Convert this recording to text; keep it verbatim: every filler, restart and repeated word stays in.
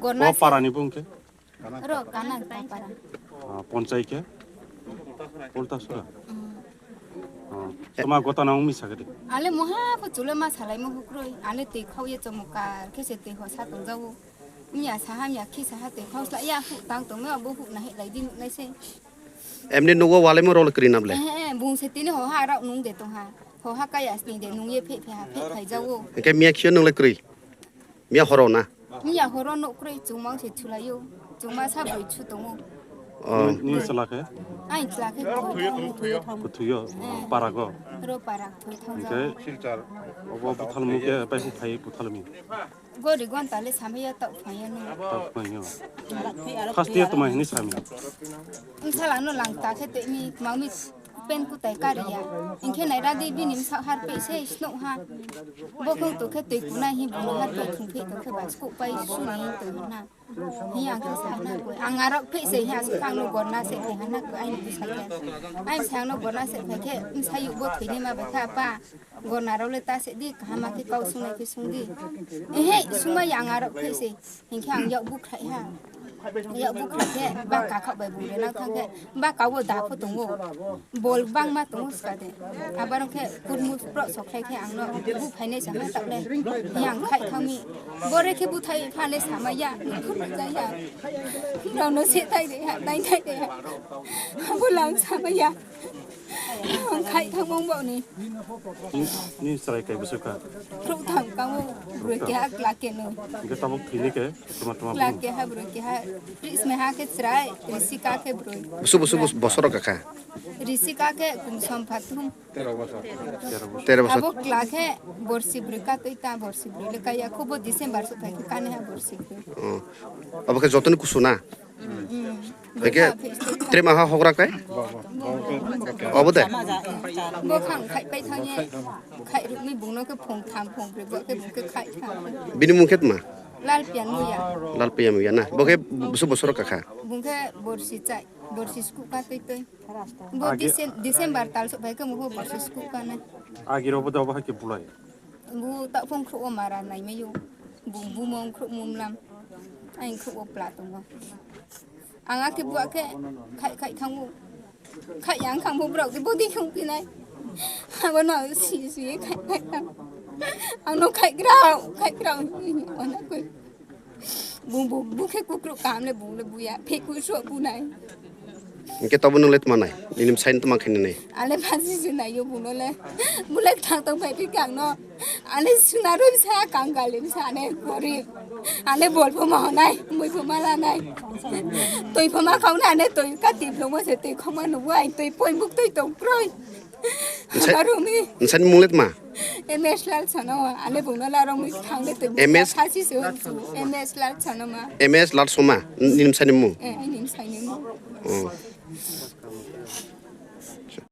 Gorna O se. Parani bung khe? Ro, Kanan ta para. Ah, ponchai khe? Ultasura? Mm. Ah, toma gotana ungmi sakhe de? Ale moha pho chule ma salai mo hukroi. Ale tei khao ye chomokar khe se tei ho sa tong jao. Miya saha miya khi saha tei khao sla ya hu tang tong me abo hu na he lai di nuk nai se. Emni nugo walai mo rol kri nam le? Eh, eh, bung se tini ho ha rao nung de tong ha. Ho ha kaya sni de nung ye phe phe ha phe phai jao. Engke miya khio nung le kri? Miya horo na? Miya horo no kri chungma se chulaio. Chungma sa boi chu tongo. Oh. Ni, ni chwla khe? Ai chwla khe koi thang thoi thang. Kuthuyo, Eh. Parago? Ro parak thoi thang Engke jao. Obo buthalmu khe pai hu phai buthalmi? Gori gonta le samaya tau phaya no. Tau phaya. First year tuma hini sami. Msala no lang ta khe te mi mami pen kutai kariya. Ingkhe nai radi bini msa har pe se snok ha. Bokhong to khe tui kunai hi bono har pe thung phe to khe ba skok pai suni to na. Hi ang khe sa na koi. Ang arok phe se hi asuk ang no gorna se khe ha na koi ai ni sa khe. Ai sa no gorna se khe khe msa yu bo thini ma ba kha pa. Gorna rok le ta se di kaham khe kau sungnai khe sung di. Ehe sungma yang arok phe se. Hinkhe ang yak bukhrai ha. Yak bukhrai khe ba kakhak bai bung rena thang khe ba kau da pho tongo. Bol bang ma tongo ska de. Abar khe kurmu pro sok khai khe ang no bu phainai sa ha tak le. Yang khai thang mi. Bore khe bu thai pha le sama ya. Khum ja ya. Rao no se tai de ha, tai tai de ha. Abo lang sama ya. Ang khai thang mong bo ni. Ni, ni chwrai kai bwswk kha? Khrup thang kamo broi keha kla ke no. Hingke tabuk thini ke tuma tuma Kla bung. Keha broi keha. Pris me ha ke chwrai, risi ka ke broi. Busu busu bus bosoro kakha. Risi ka ke kum som phathum. Tero bosor. Tero bosor. Abo kla ke borsi broi ka tui ta borsi broi le kaya khubo December so thai ke kane ha borsi broi. Oh. Abo ke jotoni kusuna. Hingke tre maha hogra kai? Obo de? Bo khang khai pai thang ye, khai rukni bungno ke phung tham phung broi bo ke bung ke khai thang. Bini mung khe tma? Lal pian muya. Lal pian muya na. Bo khe busu bosoro kakha. Bung khe borsi chai, borsi sku ka tui tui. Bo Agi- Dicem-, December tal sok bai ke mugo borsi sku ka na. Agi robo da ba ke bulai. Bu ta phung khro mara nai mayo. Bu bu mong khro mum lam. Ai khro pla tongo. Ang a khe buak khe khai khai thango. Khai yang khang bo brok de bodi khung pinai. Abo no si si khai khai thang. Ang no khai grao, khai grao. Ona koi. Bu bu bu khe kukru kam le bu le buya. Phe ku so bu nai. Hingke tobo nung le tma nai? Nini bwsai no tma khe nini? Ale phansi se nai yo bu no le. Bu le thang tong phai phi kang no. Ale suna roi sa kang galim sa ne gorib. Ale bol pho ma honai, mui pho ma lanai. Toi pho ma khau na ne toi ka tip lo mo se toi khau ma nubu ai toi poi buk toi tong kroi. Nsai- Arumi. Nsai ni mung le tma? M S Lal Sanoma. Ale bung no la rong mui thang le toi M S? Khasi se hon su. M S Lal Sanoma. M S Lal Soma. Nini bwsai ni mung? Eh, ai nini bwsai ni mung. Oh.